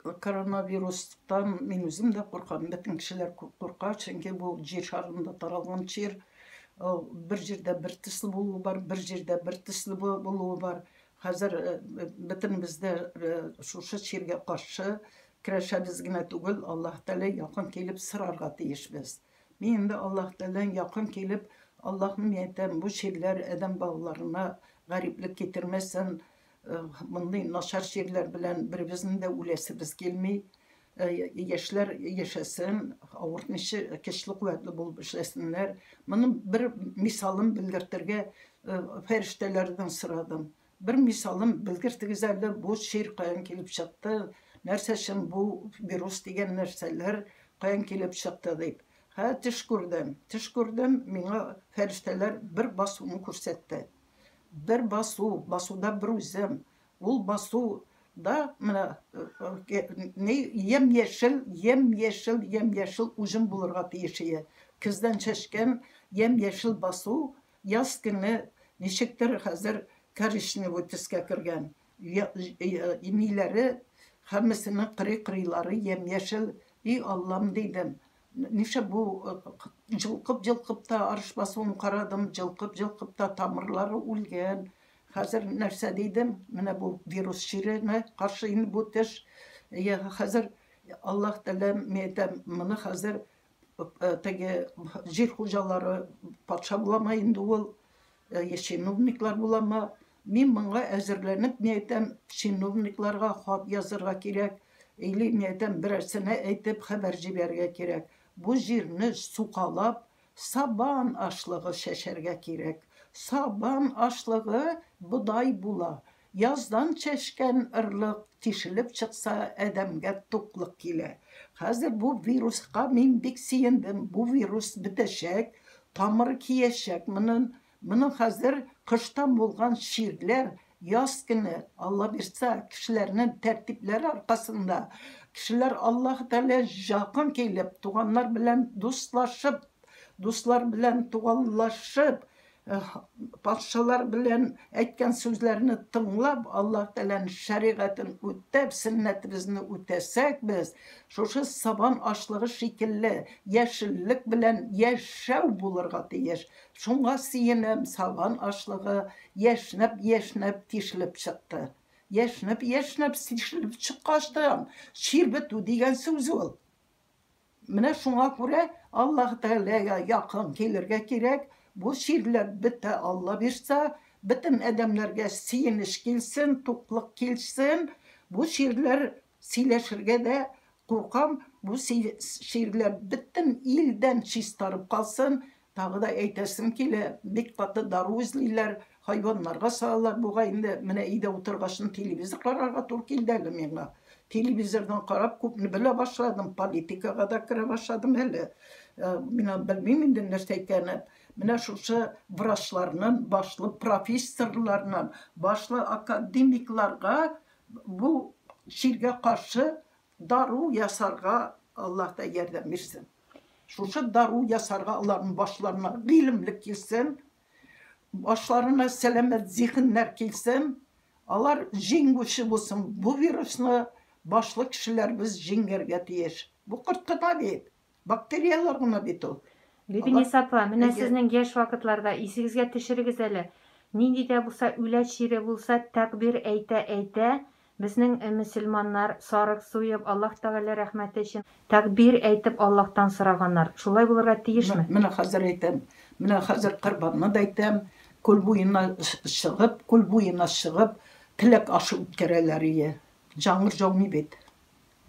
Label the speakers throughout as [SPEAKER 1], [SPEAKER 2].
[SPEAKER 1] Коронавирустан мин үзем дә куркам, бөтен кешеләр курка, чөнки бу җир шарында таралган чир. Бер җирдә бер төсле булуы бар, бер җирдә бер төсле булуы бар. Хәзер бөтенебез дә шушы чиргә каршы көрәшәбез генә түгел, Аллаһ Тәгалә якын килеп сорарга тиешбез. Мин инде Аллаһ Тәгаләдән якын килеп, Аллаһым, мин әйтәм, бу чирләр адәм балаларына гариплек китермәсен, Мондый начар чирләр белән беребезнең дә үләсебез килми. Яшьләр яшәсен, авыртмыйча, көчле куәтле булып эшләсеннәр. Моның бер мисалын белгертергә фәрештәләрдән сорадым. Бер мисалын белгертегез әле, бу чир каян килеп чыкты, нәрсә өчен бу вирус дигән нәрсәләр каян килеп чыкты дип. Хә, төш күрдем. Төш күрдем, миңа фәрештәләр бер басуны күрсәтте. Бер басу, басуда бер үзем. Ул басуда менә ни ямь-яшел, ямь-яшел, ямь-яшел уҗым булырга тиеш ие. Көздән чәчкән ямь-яшел басу яз көне ничектер хәзер коричневый төскә кергән. Ниләре, һәммәсенең кырый-кырыйлары ямь-яшел. И Аллам, дидем, Нишләп бу җылкып-җылкып та арыш басуын карадым, җылкып-җылкып та тамырлары үлгән. Хәзер нәрсә дидем? Менә бу вирус чиренә каршы инде бу теш. Я хәзер Аллаһ Тәгалә, мин әйтәм, моны хәзер теге җир хуҗалары патша буламы инде ул, я чиновниклар буламы? Мин моңа әзерләнеп, мин әйтәм, чиновникларга хат язырга кирәк, или, мин әйтәм, берәрсенә әйтеп хәбәр җибәрергә кирәк. Бу җирне сукалап, сабан ашлыгы чәчәргә кирәк. Сабан ашлыгы бодай була. Яздан чәчкән ырлык тишелеп чыкса, адәмгә туклык килә. Хәзер бу вируска мин бик сөендем. Бу вирус бетәчәк, тамыры киячәк моның. Моның хәзер кыштан булган чирләр, яз көне, Алла бирса, кешеләрнең тәртипләре аркасында, кешеләр Аллаһы Тәгалә җакын килеп, туганнар белән дуслашып, дуслар белән туганлашып, патшалар белән әйткән сүзләрне тыңлап, Аллаһ Тәгаләнең шәригатен үтәп, сөннәтебезне үтәсәк без, шушы сабан ашлыгы шикелле яшеллек белән яшәү булырга тиеш. Шуңа сөенәм, сабан ашлыгы яшьнәп-яшьнәп тишелеп чыкты. Яшьнәп-яшьнәп тишелеп чыккач та, чир бетү дигән сүз ул. Менә шуңа күрә Аллаһ Тәгаләгә якын килергә кирәк. Бу чирләр бетә, Алла бирса, бөтен адәмнәргә сөенеч килсен, туклык килсен. Бу чирләр сөйләшергә дә куркам, бу чирләр бөтен илдән чистарып калсын. Тагы да әйтәсем килә, бик каты дару эзлиләр, хайваннарга салалар бугай инде. Менә өйдә утыргачын телевизор карарга туры килде әле миңа. Телевизордан карап күпне белә башладым, политикага да керә башладым әле. Мин аны белмим инде нәрсә икәнен. Менә шушы врачларның, башлы профессорларның, башлы академикларга бу чиргә каршы дару ясарга Аллаһ та ярдәм бирсен. Шушы дару ясарга аларның башларына гыйлемлек килсен, башларына сәламәт зиһеннәр килсен, алар җиңүче булсын. Бу вирусны башлы кешеләребез җиңәргә тиеш. Бу корт кына бит. Бактерияләр гына бит ул.
[SPEAKER 2] Бибиниса апа, менә сезнең яшь вакытларда исегезгә төшерегез әле, нинди дә булса үләт чире булса, тәкъбир әйтә-әйтә, безнең мөселманнар сарык суеп, Аллаһ Тәгалә рәхмәте өчен тәкъбир әйтеп Аллаһтан сораганнар. Шулай булырга тиешме?
[SPEAKER 1] Менә хәзер әйтәм. Менә хәзер корбанны да әйтәм. Күл буена чыгып, күл буена чыгып, теләк ашы үткәрәләр ие. Җаңгыр җаумый бит.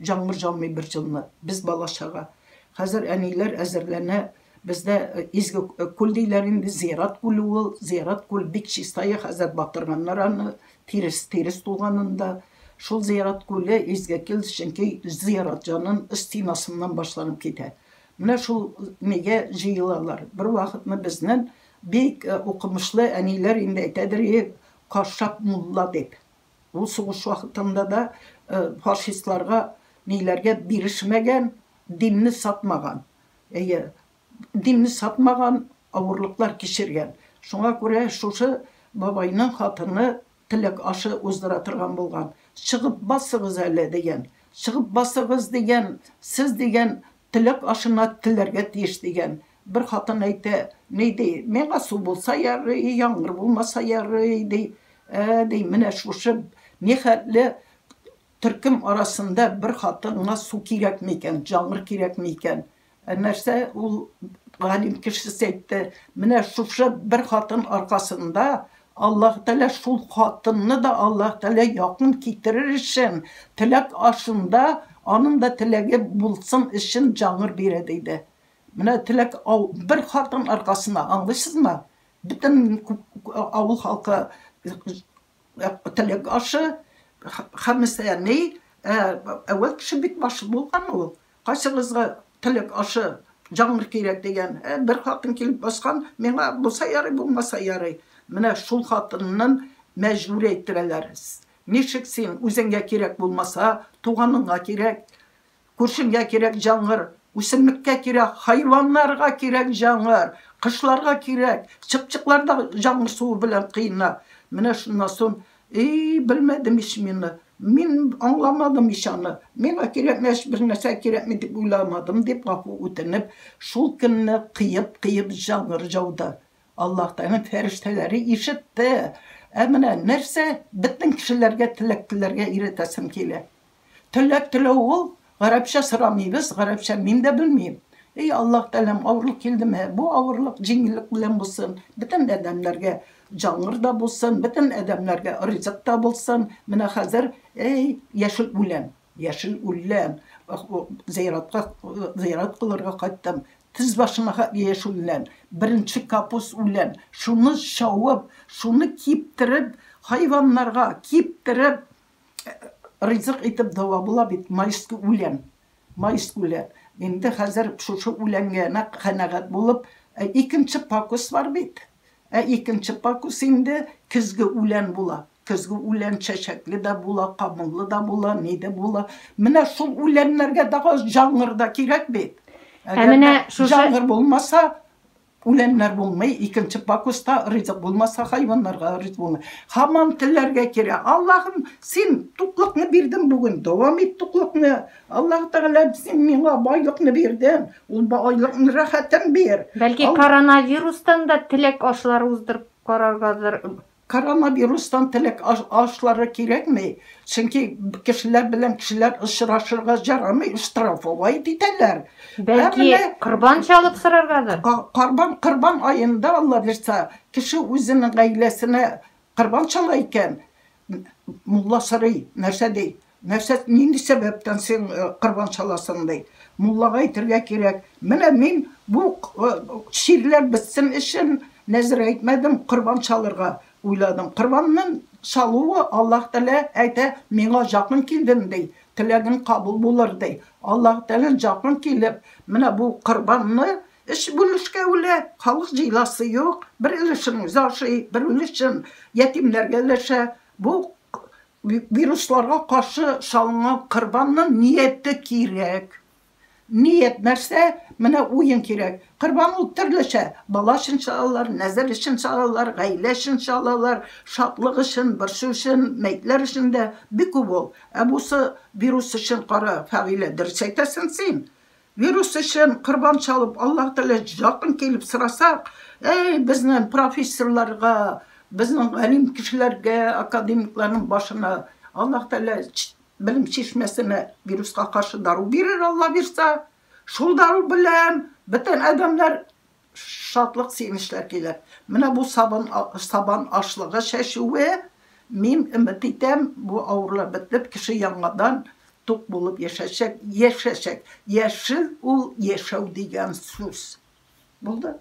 [SPEAKER 1] Җаңгыр җаумый бер җылны. Без бала-чага. Хәзер әниләр әзерләнә. Бездә изге күл диләр инде, зират күле ул. Зират күл бик чиста, хәзер батырганнар аны, тирес, тирес тулганында. Шул зират күле изге күл, чөнки зират җанын стенасыннан башланып китә. Менә шул нигә җыелалар. Бер вакытны безнен бик укымышлы әниләр инде әйтәдер, Кашап мулла дип. Ул сугыш вакытында да фашистларга ниләргә бирешмәгән, динне сатмаган. Әйе, динне сатмаган, авырлыклар кичергән. Шуңа күрә шушы бабайның хатыны теләк ашы уздыра торган булган. Чыгып басыгыз әле, дигән. Чыгып басыгыз, дигән, сез, дигән, теләк ашына теләргә тиеш, дигән. Бер хатын әйтә, ни ди, миңа су булса ярый, яңгыр булмаса ярый, ди. Ә, ди, менә шушы нихәтле төркем арасында бер хатынга су кирәкме икән, яңгыр кирәкме икән? Ә нәрсә ул галим кешесе әйтте, менә шушы бер хатын аркасында Аллаһ Тәгалә шул хатынны да Аллаһ Тәгалә якын китерер өчен, теләк ашында аның да теләге булсын өчен җаңгыр бирә, диде. Менә теләк бер хатын аркасында, аңлыйсызмы? Бөтен авыл халкы теләк ашы, хәмесә ни, әүвәл кеше бик башлы булган ул. Кайсыгызга теләк ашы, җаңгыр кирәк дигән. Ә бер хатын килеп баскан, миңа булса ярый, булмаса ярый. Менә шул хатыннан мәҗбүр әйттерәләр. Ничек син үзеңгә кирәк булмаса, туганыңа кирәк, күршеңгә кирәк җаңгыр, үсемлеккә кирәк, хайваннарга кирәк җаңгыр, кошларга кирәк, чыпчыклар да җаңгыр суы белән кыена. Менә шуннан соң И, белмәдем ич мин. Мин аңламадым ич аны. Миңа кирәкмәс, бер нәрсә кирәкми дип уйламадым, дип гафу үтенеп, шул көнне кыеп-кыеп җаңгыр җауды. Аллаһ Тәгаләнең фәрештәләре ишетте. Ә менә нәрсә, бөтен кешеләргә теләк теләргә өйрәтәсем килә. Теләк теләү ул, гарәпчә сорамыйбыз, гарәпчә мин дә белмим. Эй, Аллаһ Тәгаләм, авырлык килдеме? Бу авырлык җиңеллек белән булсын. Бөтен адәмнәргә җаңгыр да булсын, бөтен адәмнәргә ризык та булсын. Менә хәзер, эй, яшел үлән, яшел үлән. Зыяратка, зыярат кылырга кайттым. Тез башына хәтле яшел үлән, беренче капус үлән. Шуны чабып, шуны киптереп, хайваннарга киптереп, ризык итеп дава була бит, майский үлән. Майский үлән. Инде хәзер шушы үләнгә нәкъ канәгать булып, ә икенче пакус бар бит. Ә икенче пакус инде көзге үлән була. Көзге үлән чәчәкле дә була, камыллы да була, ни дә була. Менә шул үләннәргә дагы җаңгыр да кирәк бит.
[SPEAKER 2] Ә менә шушы
[SPEAKER 1] җаңгыр булмаса, Үләннәр булмый, икенче пакуста ризык булмаса, хайваннарга ризык булмый. Һаман телләргә кирәк. Аллаһым, син туклыкны бирдең бүген, дәвам ит туклыкны. Аллаһ Тәгалә, син миңа байлыкны бирдең, ул байлыкны рәхәтен бир.
[SPEAKER 2] Бәлки коронавирустан да теләк ашлары уздырып караргадыр?
[SPEAKER 1] Коронавирустан теләк ашлары кирәкми, чөнки кешеләр белән кешеләр очрашырга ярамый, штрафовать итәләр.
[SPEAKER 2] Бәлки, корбан чалып сораргадыр?
[SPEAKER 1] Корбан, корбан аенда, Алла бирса, кеше үзенең гаиләсенә корбан чала икән, мулла сорый, нәрсә ди? Нәрсә, нинди сәбәптән син корбан чаласың, ди. Муллага әйтергә кирәк, менә мин бу чирләр бетсен өчен нәзер әйтмәдем, корбан чалырга уйладым. Корбанның чалуы Аллаһ Тәгалә әйтә, миңа якын килдең, ди, теләгең кабул булыр, ди. Аллаһ Тәгалә якын килеп, менә бу корбанны өч бүлешкә бүлә, халык җыеласы юк, бер өлешен үзе ашый, бер өлешен ятимнәргә өләшә. Бу Вирусларга каршы салынган корбанның нияте кирәк. Ният нәрсә? Менә уен кирәк. Корбан ул төрлечә. Бала өчен чалалар, нәзер өчен чалалар, гаилә өчен чалалар, шатлык өчен, борчу өчен, мәетләр өчен дә бик күп ул. Ә бусы вирус өчен кара, Фәгыйлә, дөрес әйтәсең син. Вирус өчен корбан чалып, Аллаһ Тәгалә якын килеп сорасак, әй, безнең профессорларга, безнең галим кешеләргә, академикларның башына Аллаһ Тәгалә белем чишмәсенә вируска каршы дару бирер, Алла бирса. Шул дару белән бөтен адәмнәр Шатлык, сөенечләр килер. Менә бу сабын, сабан ашлыгы чәчүе, мин өмет итәм, бу авырлар бетеп, кеше яңадан тук булып яшәчәк, яшәчәк. Яшел ул яшәү дигән сүз. Булды.